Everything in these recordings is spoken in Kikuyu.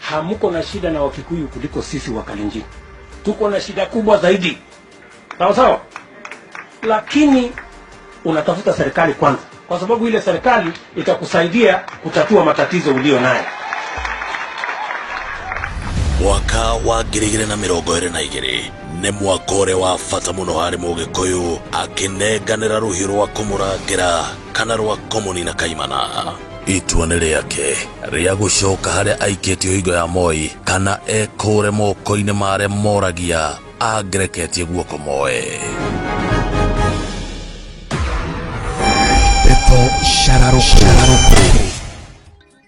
Hamuko na shida na Wakikuyu kuliko sisi Wakalenjin. Tuko na shida kubwa zaidi, sawa sawa, lakini unatafuta serikali kwanza, kwa sababu ile serikali itakusaidia kutatua matatizo ulio nayo. Mwaka wa 2022 nĩ mwaka ũrĩa wa bata mũno harĩ mũgĩkũyũ akĩnenganĩra rũhiũ rwa kũmũrangĩra kana rwa kũmũnina kaimana. Itua nĩ rĩake rĩa gũcoka harĩa aikĩtio hingo ya Moi kana ekũre moko-inĩ ma arĩa moragia angĩreketie guoko moe. Ndeto Shararoko.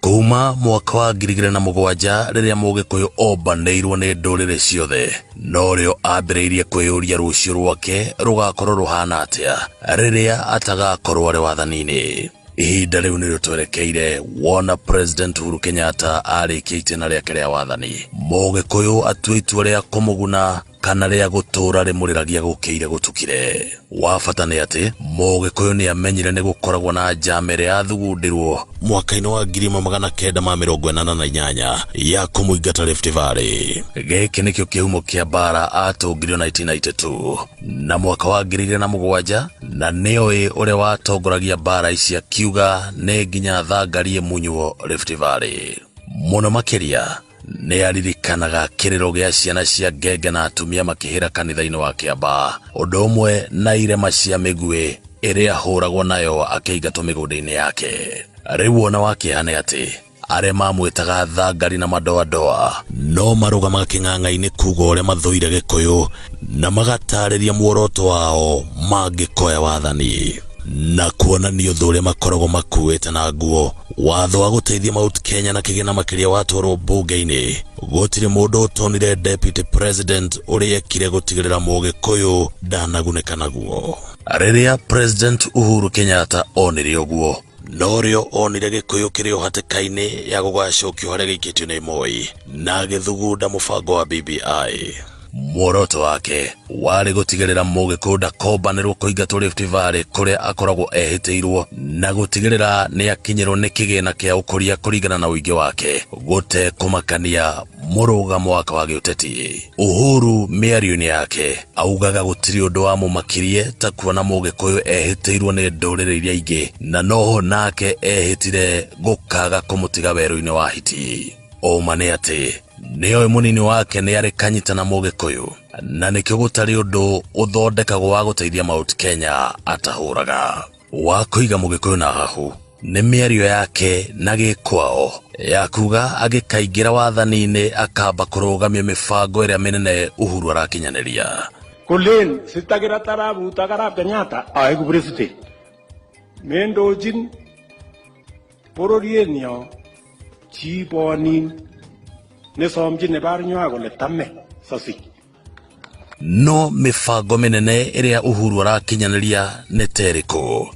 Kuma mwaka wa 2007 rĩrĩa mũgĩkũyũ ombanĩirwo nĩ ndũrĩrĩ ciothe, norĩo ambĩrĩirie kwĩyũria rũciũ rwake rũgakorwo rũhana atĩa rĩrĩa atagakorwo arĩ wathani-inĩ. Ihinda rĩu nĩrĩo twerekeire wona President Uhuru Kenyatta arĩkia itĩna rĩake rĩa wathani. Mũgĩkũyũ atue itua rĩa kũmũguna kana rĩa gũtũũra rĩmũrĩragia gũkĩire gũtukire. Wa bata nĩ atĩ mũgĩkũyũ nĩ amenyire nĩ gũkoragwo na njama ĩrĩa yathugundirwo mwaka-inĩ wa 1988 ya kũmũingata Rift Valley. Gĩkĩ nĩkĩo kĩhumo kĩa mbara atũngirio 1992 na mwaka wa 2007, na nĩoĩ ũrĩa watongoragia mbara ici akiuga nĩ nginya thangari ĩmunywo Rift Valley. Mũno makĩria nĩ aririkanaga kĩrĩro gĩa ciana cia ngenge na atumia makĩhĩra kanitha-inĩ wa Kĩambaa, ũndũ ũmwe na irema cia mĩguĩ ĩrĩa ahũragwo nayo akĩingatwo mĩgũnda-inĩ yake. Rĩu ona wa kĩeha nĩ atĩ arĩa mamwĩtaga thangari na madoadoa no marũgamaga kĩng'ang'a-inĩ kuga ũrĩa mathũire gĩkũyũ na magatarĩria muoroto wao mangĩkoya wathani na kuonania ũthũ ũrĩa makoragwo makuĩte na nguo. Watho wa gũteithia Mount Kenya na kĩgĩna makĩria watwarwo mbunge-inĩ, gũtirĩ mũndũ ũtonire deputy president ũrĩa ekire gũtigĩrĩra mũgĩkũyũ ndanagunĩka naguo. Rĩrĩa President Uhuru Kenyatta onire ũguo, norĩo onire gĩkũyũ kĩrĩ o hatĩka-inĩ ya gũgacokio harĩa gĩikĩtio nĩ Moi na agĩthugunda mũbango wa BBI. Muoroto wake warĩ gũtigĩrĩra mũgĩkũyũ ndakombanĩrwo kũingatwo Rift Valley kũrĩa akoragwo ehĩtĩirwo na gũtigĩrĩra nĩ akinyĩrwo nĩ kĩgĩna kĩa ũkũria kũringana na ũingĩ wake gũtekũmakania mũrũgamo wake wa gĩũteti. Uhuru mĩario-inĩ yake augaga gũtirĩ ũndũ wamũmakirie ta kuona mũgĩkũyũ ehĩtĩirwo nĩ ndũrĩrĩ iria ingĩ na noho nake ehĩtire gũkaga kũmũtiga werũ-inĩ wa hiti. Ũma nĩ atĩ nĩoĩ mũnini wake nĩ arĩ kanyita na mũgĩkũyũ na nĩkĩo gũtarĩ ũndũ ũthondekagwo wa gũteithia Mount Kenya atahũraga. Wa kũiga mũgĩkũyũ na hahu nĩ mĩario yake na gĩkwao ya kuga agĩkaingĩra wathani-inĩ akamba kũrũgamia mĩbango ĩrĩa mĩnene Uhuru arakinyanĩria. Kolen sitakirat arap Ruto ak arap Kenyatta aeku president, mendochin bororiet nyo chi bonin nesomchin ibarnywa kole tame sosich. No mĩbango mĩnene ĩrĩa Uhuru arakinyanĩria nĩ ta ĩrĩkũ?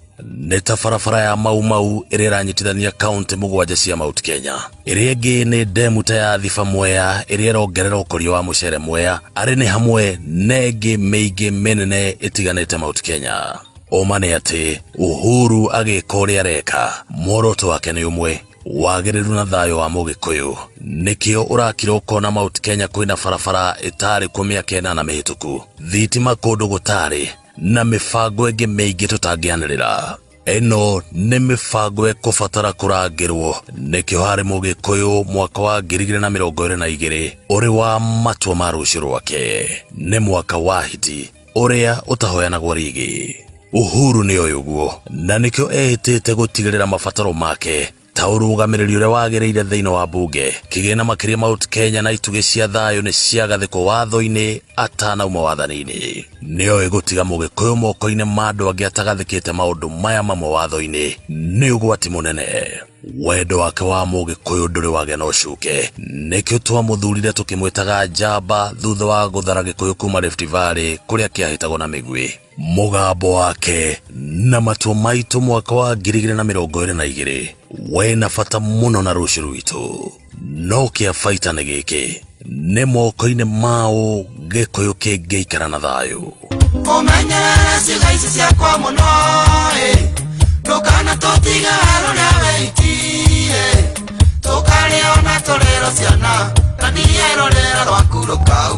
Nĩ ta barabara ya Mau Mau ĩrĩa ĩranyitithania kaunti mũgwanja cia Mount Kenya. Ĩrĩa ĩngĩ nĩ ndemu ta ya Thiba Mwea ĩrĩa ĩrongerera ũkũria wa mũcere Mwea, arĩ nĩ hamwe na ĩngĩ mĩingĩ mĩnene ĩtiganĩte Mount Kenya. Ũma nĩ atĩ Uhuru agĩka ũrĩa areka, muoroto wake nĩ ũmwe, wagĩrĩru na thayũ wa mũgĩkũyũ. Nĩkĩo ũrakira ũkona Mount Kenya kwĩna barabara ĩtarĩ kuo mĩaka 8 mĩhĩtũku, thitima kũndũ gũtarĩ na mĩbango ĩngĩ mĩingĩ tũtangĩanĩrĩra. Ĩno nĩ mĩbango ĩkũbatara kũrangĩrwo, nĩkĩo harĩ mũgĩkũyũ mwaka wa 2022 ũrĩ wa matua ma rũciũ rwake. Nĩ mwaka wa hiti ũrĩa ũtahoyanagwo rĩngĩ. Uhuru nĩ oĩ ũguo na nĩkĩo ehĩtĩte gũtigĩrĩra mabataro make ta ũrũgamĩrĩri ũrĩa wagĩrĩire thĩinĩ wa mbunge. Kĩgĩna makĩria Mount Kenya na itugĩ cia thayũ nĩ ciagathĩkwo watho-inĩ atanauma wathani-inĩ. Nĩoĩ gũtiga mũgĩkũyũ moko-inĩ ma andũ angĩ atagathĩkĩte maũndũ maya mamwe watho-inĩ nĩ ũgwati mũnene. Wendo wake wa mũgĩkũyũ ndũrĩ wagĩa na ũcuke, nĩkĩo twamũthurire tũkĩmwĩtaga njamba thutha wa gũthara gĩkũyũ kuma Rift Valley kũrĩa kĩahĩtagwo na mĩguĩ. Mũgambo wake na matua maitũ mwaka wa 2022 wĩna bata mũno na rũciũ rwitũ. No kĩa baita nĩ gĩkĩ, nĩ moko-inĩ mao gĩkũyũ kĩngĩikara na thayũ. Ũmenyerere ciugo ici ciakwa mũno, ndũkana tũtige werũ rĩa wĩiti, tũkarĩo na tũrĩrwo. Ciana na ndierorera rwaku rũkau.